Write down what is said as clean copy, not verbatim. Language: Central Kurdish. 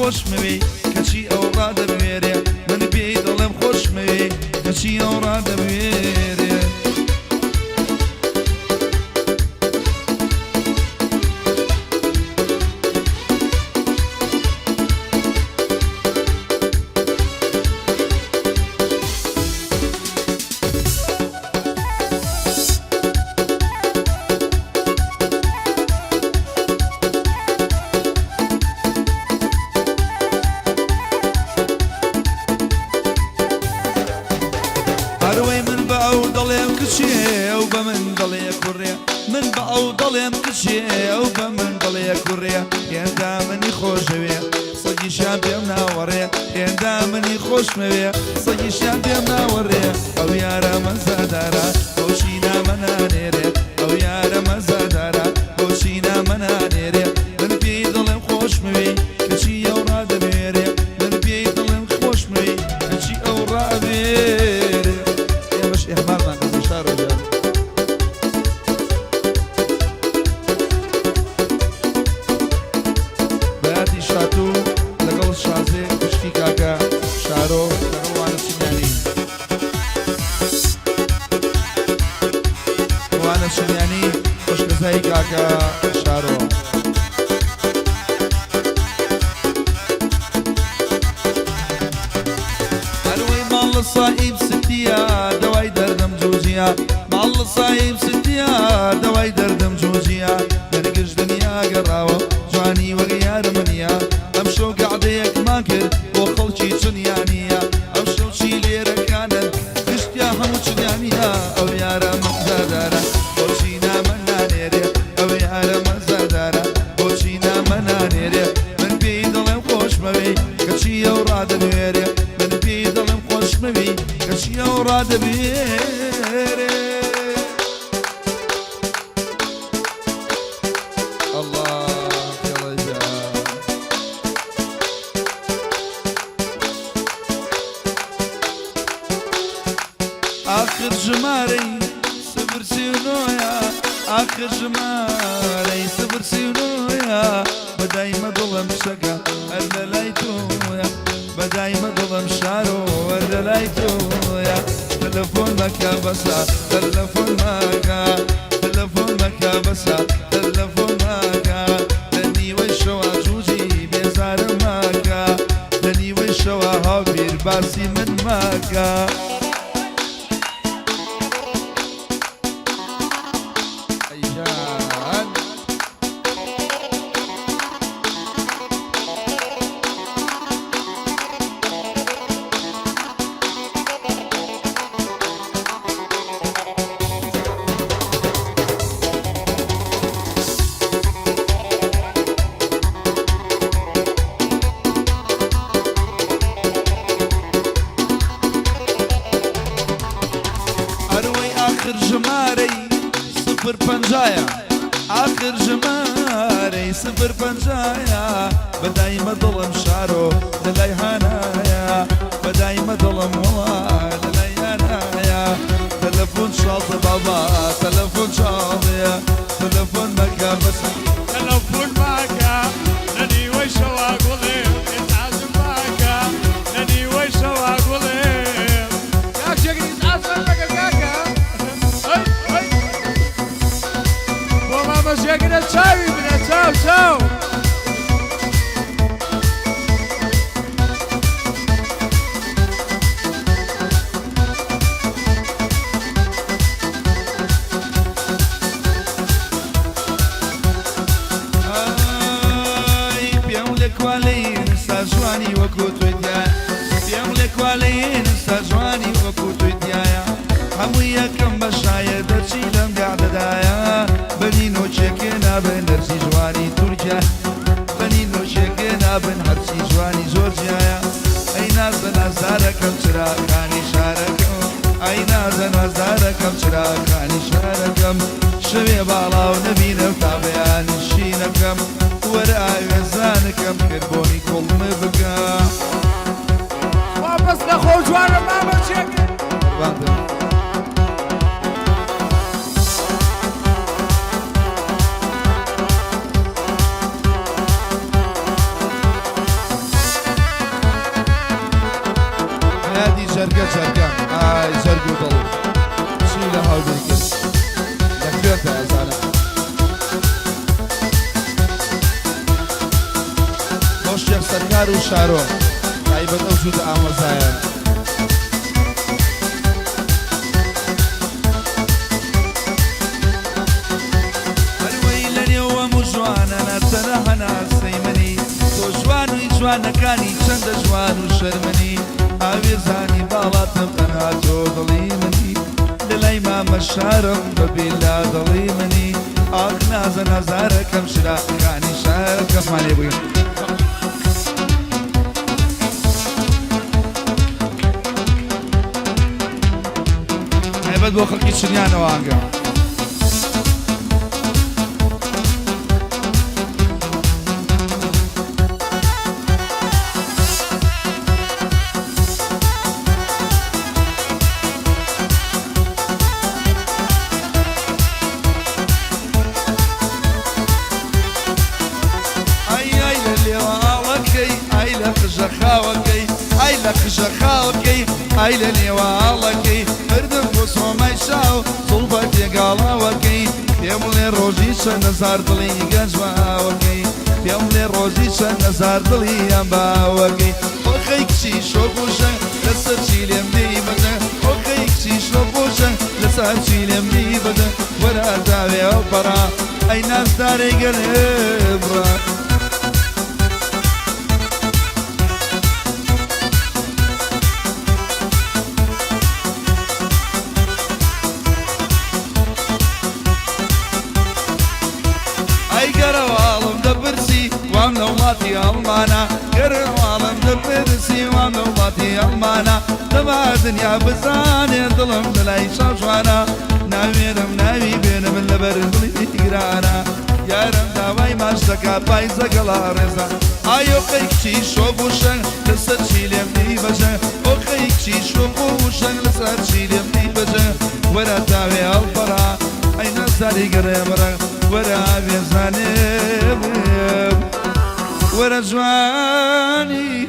خۆشمەوێی کەچی ئەو ڕادەبوێرێ من پێی دەڵێم خۆشمەوێی کەچی ئەو ڕادەبوێرێ. هەروەی من بە ئەو دەڵێم کچێ ئەو بە من دەڵێ کوڕێ من بە ئەو دەڵێم کچێ ئەو بە من دەڵێ کوڕێ هێندا منی خۆشەوێ سەگیشیان پێم ناوەڕێ هێندا منی خۆشمەوێ سەگیشیان پێم ناوەڕێ ئەو یارە مەزادارە بۆچی نامە نانێرێ ئەو یارە مەزادارە بۆچی نامە نانێرێ من پێی دەڵێم خۆشمەوێی کەچی ئەو ڕادەبوێرێ من پێی دەڵێم خۆشمەوێی کەچی ئەو ڕائەبوێرێ ئێمەش ئیهمالمان کردووە شارۆ گیان. بەیاتی شاتوو لەگەڵ شازێ خوشکی کاکە شارۆ لەگەڵ وانە چنیانی وانە چنیانی خوشکەزای کاکە شارۆ. هەروەی ماڵ لە سائیب ستیە دەوای دەردم جوجیە ماڵ لە سائیب ستیە دەوای دەردم جوجیە من گشت دنیا گەڕاوم جوانی وەک یارم نییە ئەمشەو گەعدەیەکمان کرد بۆ خەڵکی چنیانییە ئەمشەو چی لێرەکانن گشتیا هەموو چنیانییە ئەو یارە مەزادارە بۆچی نامە نانێرێ ئەو یارە مەزادارە بۆچی نامە نانێرێ من پێی دەڵێم خۆشمەوێی کەچی ئەو ڕادەبوێرێ من پێی دەڵێم خۆشمەوێی کەچی ئەو ڕادەبوێرێ. ئەڵا خێڵەجا. ئاخر ژمارەی سفر سی و نۆیە ئاخر ژمارەی سفر سی و نۆیە بەدایمە دڵم شەکە هەر لە لای تۆیە بەدایمە دڵم شارۆ هەر لە لای تۆیە تەلەفۆن مەکە بەسە تەلەفۆن مەکە تەلەفۆن مەکە بەسە تەلەفۆن مەکە لە نیوەی شەوا جوجی بێزارم مەکە لە نیوەی شەوا هاوبیر باسی من مەکە. ئەی جان. ئەروەی ئاخر ژمارەی سفر پەنجایە ئاخر ژمارەی سفر پەنجایە بەدایمە دڵم شارۆ لەلای هانایە بەدایمە دڵم وەڵا لەلای هانایە تەلەفۆن شاڵتە بابا تەلەفۆن شاڵێ تەلەفۆن مەکە بەس تەلەفۆن ماکە لە نیوەی شەوا گوڵێ ئیزعاجم ماکە لە نیوەی شەوا گوڵێ. کاک جێگر ئیزعاجمان مەکە کاکە ئەی ئەی بۆ مامە جێگرە چاوی منە چاو چاو. ئای پێم لە کوالەی نسا جوانی وەکو تۆی تیایە پێم لە کوالەی نسا جوانی وەکو تۆی تیایە هەموو یەکەم بە شایە دەرچی لەم گەعدەدایە بەنی نۆکێکێ نابن دەرچی جوانی تورکیا بەنی نۆکێکێ نابن هەرچی جوانی زۆر جیایە ئەی نازە نازدارەکەم چراکانی شارەکەم ئەی نازە نازدارەکەم چراکانی شارەکەم شەوێ باڵاو نەبینم تا بەیانی شینەکەم وەرە ئاوێزانەکەم کرد بۆنی گوڵم بکە. خوا بەس لەخۆو جوانە مامە جێگر. قوربانتم. جەرگە جەرگەم ئای جەرگ و دڵ چی لە هاوبیر کرد لە خوێنتە ئەزانم. بۆ شێخ سەرکار و شارۆ تایبەت ئەو جووتە ئامۆزایە. هەروەی لە نێو ئەم و جوانانە تەنە هەناسەی منی تۆ جوانوی جوانەکانی چەندە جوان و شەرمنی ئاوێزانی باڵاتم تەنها تۆ دڵی منی لە لای مامە شارم بە بیلا دڵی منی ئاخ نازە نازارەکەم شرا خانی شارەکەمان لێ بووین. تایبەت بۆ خەڵکی چنیانەوە ئاگا. ئای ئای لە لێوە ئاڵەکەی ئای لە قژە خاوەکەی ئای لە قژە خاوەکەی ئای لە لێوە ئاڵەکەی مردم بۆ سۆمای شاو زوڵفە تێگاڵاوەکەی پێم بڵێ ڕۆژی چەند هەزار دڵی گەنج بە ئاوەکەی پێم بڵێ ڕۆژی چەند هەزار دڵی یان بە ئاوەکەی ئۆخەی کچی شۆخ و شەنگ لەسەر چی لێم دێی بەجەنگ ئۆخەی کچی شۆخ و شەنگ لەسەر چی لێم دێی بەجەنگ وەرە داوێ ئەوپەڕە ئەی نازدارەی گەلێ بڕە. ئەی گەرەواڵم دەپرسی وام لە وڵاتی ئەڵمانە گەرەواڵم دەپرسی وام لە وڵاتی ئەڵمانە دەبا دنیا بزانێ دڵم لەلای شاژوانە ناوێرم ناوی بێنم لەبەر دڵی گرانە یارم داوای ماچ دەکا پایزە گەڵا ڕێزە ئای ئۆقەی کچی شۆخ و شەنگ لەسەر چی لێم دی بەجەنگ ئۆقەی کچی شۆخ و شەنگ لەسەر چی لێم دی بەجەنگ وەرە تاوێ هەڵپەڕا ئەی نازداری گەڕێ بەڕەنگ وەرە ئاوێزانێ وەرە جوانی.